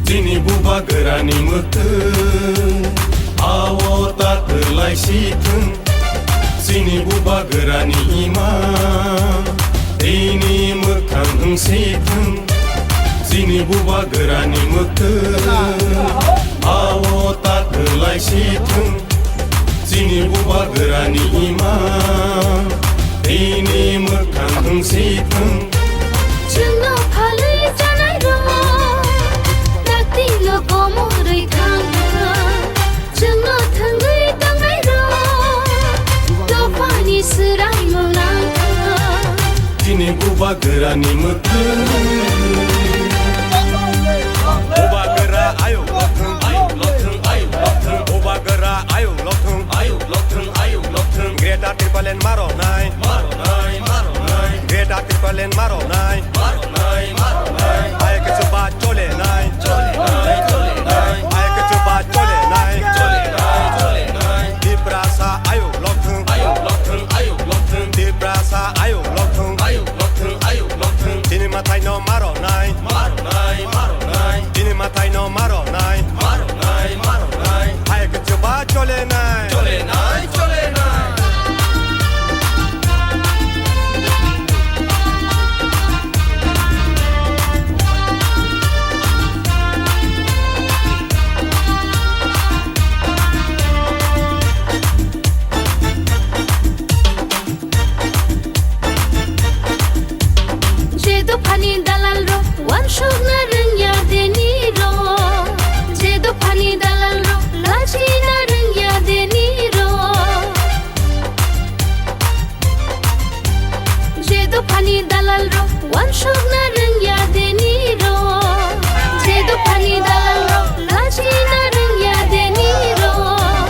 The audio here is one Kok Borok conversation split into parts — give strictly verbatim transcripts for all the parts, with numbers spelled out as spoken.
Chini bubagrani mwktwi, ao ta kwlai si thung. Chini bubagrani ima, tini mwkhang wng si thung. Chini bubagrani mwktwi, ao ta kwlai si thung. Chini bubagrani ima, tini mwkhang wng si thung. Chwngno phalwi chanai rok, dakti lo komorwi thang thang. Chwngno thwngwi tongnai rok, dophani swraimung nang thang. Chini bubagrani mwktwi. Bubagra ayuk lokthung, ayuk lokthung, ayuk lokthung. Bubagra ayuk lokthung, ayuk lokthung, ayuk lokthung. Greater Tipraland maro nai, maro nai, maro nai. Greater Tipraland maro nai, maro nai, maro nai. Ayuk chuba chole nai, chole nai, chole nai. Ayuk chuba chole nai, chole nai, chole nai. Tiprasa ayuk lokthung, ayuk lokthung, ayuk lokthung. Tiprasa ayuk lokthung, ayuk lokthung, ayuk lokthung. Chini mwtai no maro nai, maro nai, maro nai. Chini mwtai no maro nai, maro nai, maro nai. Ayuk chuba chole nai, chole nai, chole nai. Je dophani dalal rok, wansuk na rwngya deni rok. Je dophani dalal rok, lachi na rwngya deni rok. Je dophani dalal rok, wansuk na rwngya deni rok. Je dophani dalal rok, lachi na rwngya deni rok.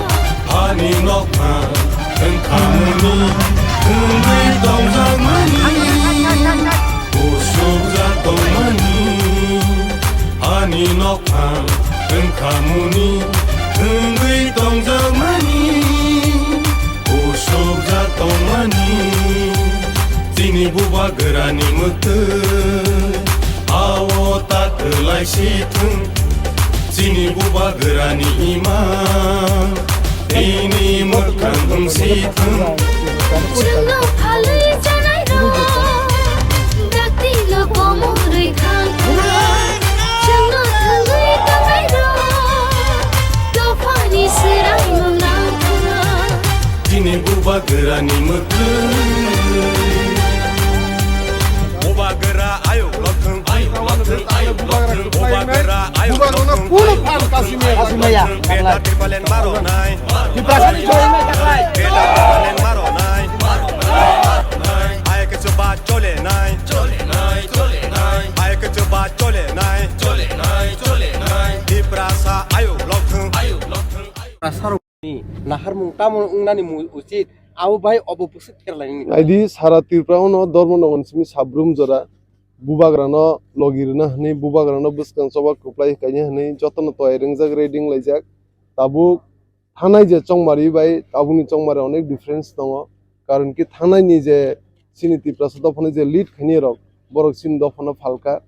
Ani nokha wngkhamuni wngwi tongjakmani, usukjak tongmani. Ani nokha wngkhamuni wngwi tongjakmani, usukjak tongmani. Chini bubagrani mwktwi, ao ta kwlai si thung. Chini bubagrani ima, tini mwkhang wng si thung. Chwngno phalwi chanai rok, dakti lo komorwi thang thang. Chwngno thangwi tongnai rok, dophani swraimung nang thang. Chini bubagrani mwktwi. Bubagra ayuk lokthung, ayuk lokthung, ayuk lokthung. Bubagra ayuk lokthung, ayuk lokthung. Bubagrano kuno phan kasimaya. Kasimaya. Greater Tipraland maro nai. Tiprasani joy nai taklai. Greater Tipraland maro nai. Ayuk chuba chole nai. Chole nai, chole nai. Ayuk chuba chole nai. Chole nai, chole nai. Tiprasa ayuk lokthung, ayuk lokthung, ayuk. Naharmung tamo wngnani mu-, uchit, abo bai obo bwswk kherlainani. Naidi, sara Tripura ono Dharmanagar simi sabrum jora bubagrano logi rwna hwnwi, bubagrano bwskang choba kwplai kaina hwnwi jotono toyai rwngjak, ready wnglaijak. Tabuk thanai je chongmari bai tabukni chongmari onek difference tongo, karon ki thanai ni je chini Tiprasa dophani je lead khainai rok, borok chini dophano phalka,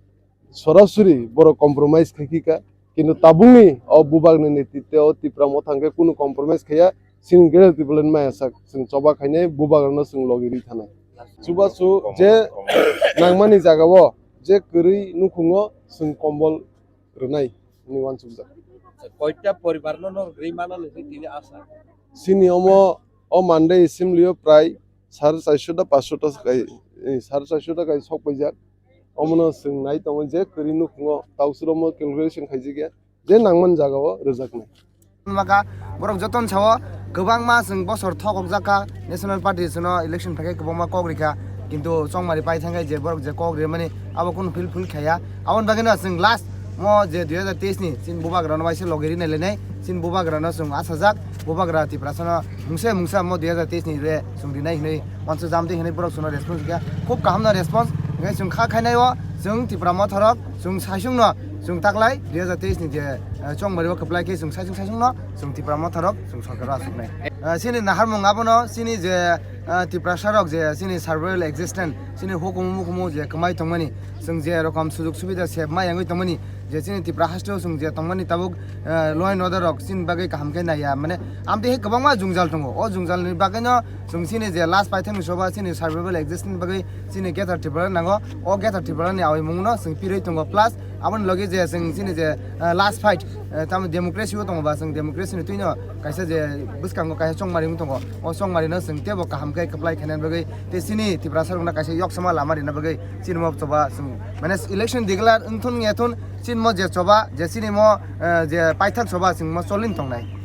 sorasori borok compromise khai khika, kintu tabukni o bubakni netritwe o Tipra Motha hwnkhe kunu compromise khaiya, chini Greater Tipraland maya sak, chwng choba khainai bubagrano chwng logi rwi thanai. Chubachu je nangmani jagao je kwrwi nukhungo chwng kombol rwnai hwnwi uansukjak. Koita poribar no no rwi mano le tini asa? Chini omo o Monday assembly o prai sare charshota, panchshota kai, eh, sare charshota kai sok paijak. Omono chwng nai tongo je kwrwi nukhungo tausuromo calculation khaijak ya je nangmani jagao rwjaknai. Maka borok joton sao kwbangma chwng bosor thokokjak kha, National Party chwngno election phaikhe kwbangma kok rikha, kintu chongmari pai thangkhe je borok je kok rimani abo kunu fulfill khaya. Aboni bagwino chwng last mo je dui hajar teis ni chini bubagrano bai se logi rinai lainai, chini bubagrano chwng achajak. Bubagra Tiprasano mungsa mungsa mo dui hazar teis ni re chwng rinai hinwi uansuk jam twi hinwi borok chwngno response kha. Khub kaham no response. Hwnkhe chwng kha khainai o chwng Tipra Motha rok chwng saisung no chwng taklai dui hazar teis ni je, eh, chongmari o kwplai khe chwng saisung saisung no chwng Tipra Motha rok chwng sorkar o achuknai. Eh, chini naharmung abono chini je, eh, Tiprasa rok je chini survival existence chini hukumu mukumu je kwmai tongmani chwng je rokom sujuk subida se ma yangwi tongmani je chini Tipra hasteo chwng je tongmani tabuk, eh, law and order rok chini bagwi kaham khe naiya, mane amtwi hai kwbangma jwngjal tongo. O jwngjal ni bagwi no chwng chini je last paithak ni soba chini survival existence bagwi chini Greater Tripura nango. O Greater Tripura ni awi mung no chwng pirwi tongo, plus aboni logi je chwng chini je, eh, last fight, eh, tamo democracy o tongo ba chwng democracy ni twi no kaisa je bwskango kaisa chongmari wng tongo. O chongmari no chwng teibo kaham khe kwplai khainani bagwi tei chini Tiprasa rok no kaisa yoksama lama rina bagwi chini mo choba chwng mane election declare wngthun wngya thun chini mo je choba je chini mo, eh, je paithak choba chwng mo cholin tongnai.